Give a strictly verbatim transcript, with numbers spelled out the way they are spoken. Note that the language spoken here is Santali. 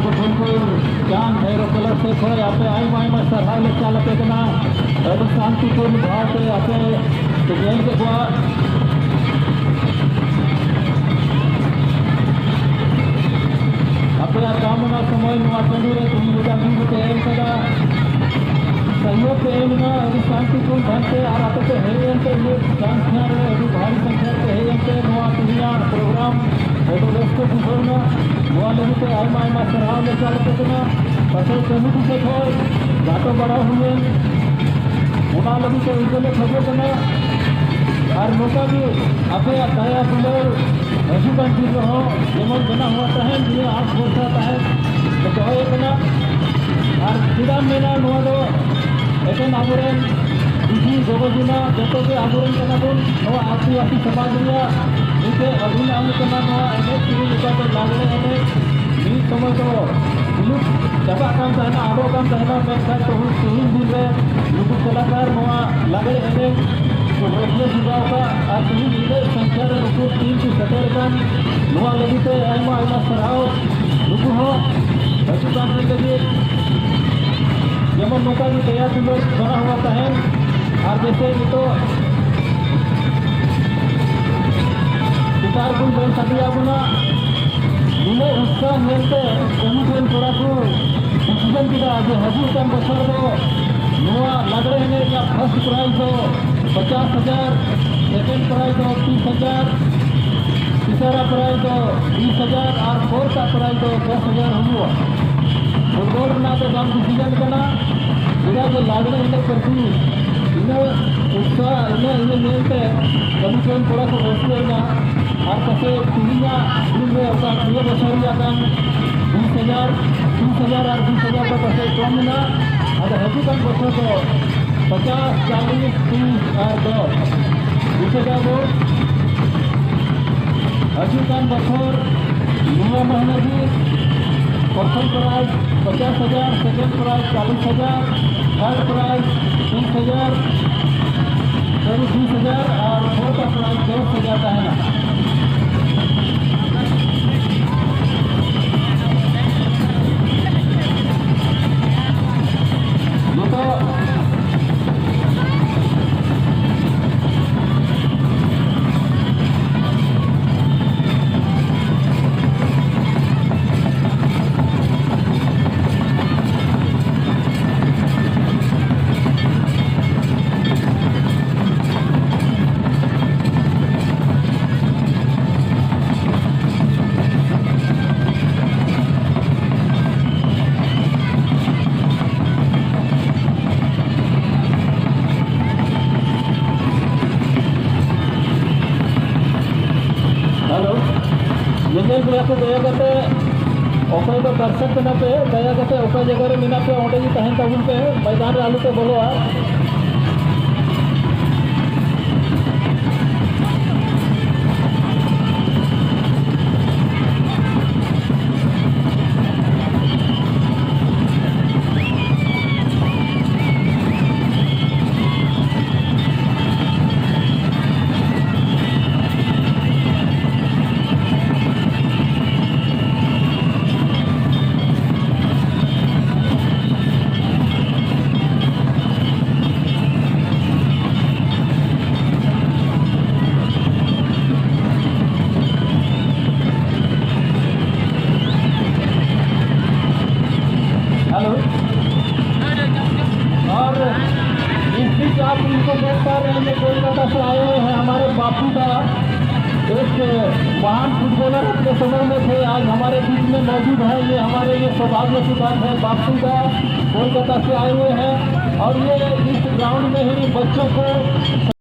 ᱜᱚᱴᱷᱚᱱ ᱠᱚ ᱪᱟᱸᱫ ᱵᱷᱟᱭᱨᱚ ᱠᱞᱟᱵᱽ ᱥᱮᱫ ᱠᱷᱚᱱ ᱟᱯᱮ ᱟᱭᱢᱟ ᱟᱭᱢᱟ ᱥᱟᱨᱦᱟᱣ ᱞᱮ ᱪᱟᱞ ᱟᱯᱮ ᱠᱟᱱᱟ᱾ ᱟᱹᱰᱤ ᱥᱟᱱᱛᱤᱯᱩᱨᱱ ᱵᱷᱟᱵᱽ ᱛᱮ ᱟᱯᱮ ᱯᱮ ᱧᱮᱞ ᱠᱮᱫ ᱠᱚᱣᱟ᱾ ᱟᱯᱮᱭᱟᱜ ᱫᱟᱢᱟᱱᱟ ᱥᱚᱢᱚᱭ ᱱᱚᱣᱟ ᱴᱟᱺᱰᱤ ᱨᱮ ᱛᱤᱦᱤᱧ ᱞᱮᱠᱟ ᱢᱤᱫ ᱯᱮ ᱮᱢ ᱠᱟᱫᱟ, ᱥᱚᱦᱭᱳᱜᱽ ᱯᱮ ᱮᱢ ᱮᱫᱟ, ᱟᱹᱰᱤ ᱥᱟᱱᱛᱤᱯᱩᱨᱱ ᱰᱷᱚᱝ ᱛᱮ, ᱟᱨ ᱟᱯᱮ ᱯᱮ ᱦᱮᱡ ᱮᱱᱛᱮ ᱤᱱᱟᱹᱜ ᱥᱟᱸᱜᱷᱟᱨ ᱨᱮ ᱟᱹᱰᱤ ᱵᱷᱟᱨᱤ ᱥᱚᱝᱠᱷᱟ ᱨᱮ ᱦᱮᱡ ᱮᱱᱛᱮ ᱱᱚᱣᱟ ᱛᱮᱦᱮᱧᱟᱜ ᱯᱨᱳᱜᱨᱟᱢ ᱟᱹᱰᱤ ᱨᱟᱹᱥᱠᱟᱹ ᱵᱩᱡᱷᱟᱹᱣ ᱮᱱᱟ᱾ ᱱᱚᱣᱟ ᱞᱟᱹᱜᱤᱫ ᱛᱮ ᱟᱭᱢᱟ ᱟᱭᱢᱟ ᱥᱟᱨᱦᱟᱣ ᱞᱮ ᱪᱟᱞ ᱟᱯᱮ ᱠᱟᱱᱟ᱾ ᱯᱟᱥᱮᱡ ᱠᱟᱹᱢᱤ ᱠᱚ ᱥᱮᱫ ᱠᱷᱚᱱ ᱜᱟᱛᱚ ᱵᱟᱲᱟ ᱦᱩᱭᱮᱱ, ᱚᱱᱟ ᱞᱟᱹᱜᱤᱫ ᱛᱮ ᱩᱭᱦᱟᱹᱨ ᱞᱮ ᱠᱷᱚᱡᱚᱜ ᱠᱟᱱᱟ᱾ ᱟᱨ ᱱᱚᱝᱠᱟ ᱜᱮ ᱟᱯᱮᱭᱟᱜ ᱫᱟᱭᱟ ᱫᱩᱞᱟᱹᱲ ᱦᱤᱡᱩᱜ ᱠᱟᱱ ᱫᱤᱱ ᱨᱮᱦᱚᱸ ᱡᱮᱢᱚᱱ ᱢᱮᱱᱟᱜ ᱦᱩᱭᱩᱜ ᱛᱟᱦᱮᱸᱱ, ᱱᱤᱭᱟᱹ ᱟᱥ ᱵᱷᱚᱨᱥᱟ ᱛᱟᱦᱮᱸ ᱫᱚᱦᱚᱭᱮᱫ ᱠᱟᱱᱟ᱾ ᱟᱨ ᱪᱮᱫᱟᱜ ᱢᱮᱱᱟ, ᱱᱚᱣᱟ ᱫᱚ ᱮᱠᱮᱱ ᱟᱵᱚᱨᱮᱱ ᱵᱤᱴᱤ ᱜᱚᱜᱚ ᱡᱚᱱᱟ ᱡᱚᱛᱚ ᱜᱮ ᱟᱵᱚᱨᱮᱱ ᱠᱟᱱᱟ ᱵᱚᱱ᱾ ᱱᱚᱣᱟ ᱟᱹᱫᱤᱵᱟᱹᱥᱤ ᱥᱚᱢᱟᱡᱽ ᱨᱮᱭᱟᱜ ᱢᱤᱫᱴᱮᱱ ᱟᱹᱰᱤ ᱱᱟᱢ ᱠᱟᱱᱟ ᱱᱚᱣᱟ ᱮᱱᱮᱡ ᱥᱮᱨᱮᱧ ᱞᱮᱠᱟᱛᱮ ᱞᱟᱜᱽᱲᱮ ᱮᱱᱮᱡ᱾ ᱢᱤᱫ ᱥᱚᱢᱚᱭ ᱫᱚ ᱵᱤᱞᱩᱯ ᱪᱟᱵᱟᱜ ᱠᱟᱱ ᱛᱟᱦᱮᱱᱟ, ᱟᱫᱚᱜ ᱠᱟᱱ ᱛᱟᱦᱮᱱᱟ, ᱢᱮᱱᱠᱷᱟᱱ ᱛᱮᱦᱮᱧ, ᱛᱮᱦᱮᱧ ᱫᱤᱱ ᱨᱮ ᱱᱩᱠᱩ ᱠᱚᱞᱟᱠᱟᱨ ᱱᱚᱣᱟ ᱞᱟᱜᱽᱲᱮ ᱮᱱᱮᱡ ᱠᱚ ᱨᱟᱹᱥᱠᱟᱹ ᱡᱚᱜᱟᱣ ᱠᱟᱜ ᱟᱨ ᱛᱮᱦᱮᱧ ᱱᱤᱱᱟᱹᱜ ᱥᱚᱝᱠᱷᱟ ᱨᱮ ᱱᱩᱠᱩ ᱴᱤᱢ ᱠᱚ ᱥᱮᱴᱮᱨ ᱟᱠᱟᱱ, ᱱᱚᱣᱟ ᱞᱟᱹᱜᱤᱫ ᱛᱮ ᱟᱭᱢᱟ ᱟᱭᱢᱟ ᱥᱟᱨᱦᱟᱣ᱾ ᱱᱩᱠᱩ ᱦᱚᱸ ᱦᱤᱡᱩᱜ ᱠᱟᱱ ᱫᱤᱱ ᱞᱟᱹᱜᱤᱫ ᱡᱮᱢᱚᱱ ᱱᱚᱝᱠᱟ ᱜᱮ ᱫᱟᱭᱟ ᱫᱩᱞᱟᱹᱲ ᱵᱮᱱᱟᱣ ᱦᱩᱭᱩᱜ ᱛᱟᱦᱮᱱ᱾ ᱟᱨ ᱡᱮᱥᱮ ᱱᱤᱛᱚᱜ ᱥᱮᱛᱟᱜ ᱨᱮᱵᱚᱱ ᱵᱮᱨᱮᱫ ᱥᱟᱰᱮᱭᱟᱜ ᱵᱚᱱᱟ, ᱱᱩᱱᱟᱹᱜ ᱩᱛᱥᱟᱦ ᱧᱮᱞᱛᱮ ᱠᱟᱹᱢᱤ ᱴᱷᱮᱱ ᱠᱚᱲᱟ ᱠᱚ ᱰᱤᱥᱤᱡᱚᱱ ᱠᱮᱫᱟ ᱡᱮ ᱦᱤᱡᱩᱜ ᱠᱟᱱ ᱵᱚᱪᱷᱚᱨ ᱫᱚ ᱱᱚᱣᱟ ᱞᱟᱜᱽᱲᱮ ᱮᱱᱮᱡ ᱨᱮᱭᱟᱜ ᱯᱷᱟᱥᱴ ᱯᱨᱟᱭᱤᱡᱽ ᱫᱚ ᱯᱚᱪᱟᱥ ᱦᱟᱡᱟᱨ, ᱥᱮᱠᱮᱱᱰ ᱯᱨᱟᱭᱤᱡᱽ ᱫᱚ ᱛᱤᱥ ᱦᱟᱡᱟᱨ, ᱛᱤᱥᱟᱨᱟ ᱯᱨᱟᱭᱤᱡᱽ ᱫᱚ ᱵᱤᱥ ᱦᱟᱡᱟᱨ ᱟᱨ ᱯᱷᱳᱨᱛᱷ ᱯᱨᱟᱭᱤᱡᱽ ᱫᱚ ᱫᱚᱥ ᱦᱟᱡᱟᱨ ᱦᱩᱭᱩᱜᱼᱟ᱾ ᱯᱷᱩᱴᱵᱚᱞ ᱨᱮᱱᱟᱜ ᱫᱚ ᱵᱟᱝ ᱰᱤᱥᱤᱡᱚᱱ ᱠᱟᱱᱟ, ᱪᱮᱫᱟᱜ ᱡᱮ ᱞᱟᱜᱽᱲᱮ ᱮᱱᱮᱡ ᱯᱨᱚᱛᱤ ᱤᱱᱟᱹ ᱩᱛᱥᱟᱦ, ᱤᱱᱟᱹ ᱤᱭᱟᱹ ᱧᱮᱞᱛᱮ ᱠᱟᱹᱢᱤ ᱠᱚᱨᱮᱱ ᱠᱚᱲᱟ ᱠᱚ ᱨᱟᱹᱥᱠᱟᱹᱭᱮᱱᱟ᱾ ᱟᱨ ᱯᱟᱥᱮᱡ ᱛᱮᱦᱮᱧᱟᱜ ᱫᱤᱱ ᱨᱮ ᱚᱠᱟ ᱱᱤᱭᱟᱹ ᱵᱚᱪᱷᱚᱨ ᱨᱮᱭᱟᱜ ᱠᱟᱱ ᱵᱤᱥ ᱦᱟᱡᱟᱨ, ᱵᱤᱥ ᱦᱟᱡᱟᱨ ᱟᱨ ᱵᱤᱥ ᱦᱟᱡᱟᱨ ᱫᱚ ᱯᱟᱥᱮᱡ ᱠᱚᱢ ᱮᱱᱟ᱾ ᱟᱫᱚ ᱦᱤᱡᱩᱜ ᱠᱟᱱ ᱵᱚᱪᱷᱚᱨ ᱫᱚ ᱯᱚᱪᱟᱥ, ᱪᱟᱞᱤᱥ, ᱛᱤᱥ ᱟᱨ ᱫᱚᱥ᱾ ᱵᱩᱡᱷᱟᱹᱣ ᱠᱮᱫᱟ ᱵᱚᱱ? ᱦᱤᱡᱩᱜ ᱠᱟᱱ ᱵᱚᱪᱷᱚᱨ ᱱᱤᱭᱟᱹ ᱢᱟᱹᱦᱱᱟᱹ ᱜᱮ ᱯᱨᱚᱛᱷᱚᱢ ᱯᱨᱟᱭᱤᱡᱽ ᱯᱚᱪᱟᱥ ᱦᱟᱡᱟᱨ, ᱥᱮᱠᱮᱱᱰ ᱯᱨᱟᱭᱤᱡᱽ ᱪᱟᱞᱤᱥ ᱦᱟᱡᱟᱨ, ᱛᱷᱟᱨᱰ ᱯᱨᱟᱭᱤᱡᱽ ᱛᱤᱥ ᱦᱟᱡᱟᱨ, ᱥᱚᱨᱤ, ᱛᱤᱥ ᱦᱟᱡᱟᱨ ᱟᱨ ᱯᱷᱳᱨᱛᱷ ᱯᱨᱟᱭᱤᱡᱽ ᱫᱚᱥ ᱦᱟᱡᱟᱨ ᱛᱟᱦᱮᱱᱟ᱾ ᱠᱚᱲᱟ ᱠᱚ, ᱫᱟᱭᱟ ᱠᱟᱛᱮ ᱚᱠᱚᱭ ᱫᱚ ᱫᱚᱨᱥᱚᱠ ᱠᱟᱱᱟ ᱯᱮ, ᱫᱟᱭᱟ ᱠᱟᱛᱮ ᱚᱠᱟ ᱡᱟᱭᱜᱟ ᱨᱮ ᱢᱮᱱᱟᱜ ᱯᱮᱭᱟ ᱚᱸᱰᱮ ᱜᱮ ᱛᱟᱦᱮᱱ ᱛᱟᱵᱚᱱ ᱯᱮ, ᱢᱚᱭᱫᱟᱱ ᱨᱮ ᱟᱞᱚ ᱯᱮ ᱵᱚᱞᱚᱜᱼᱟ᱾ हेलो। और इस बीच आप इनको देख पा रहे हैं, ये कोलकाता से आए हुए हैं हमारे बापू का, एक महान फुटबॉलर अपने समय में थे, आज हमारे बीच में मौजूद हैं। ये हमारे लिए सौभाग्य की बात है, बापू का कोलकाता से आए हुए हैं और ये इस ग्राउंड में ही बच्चों को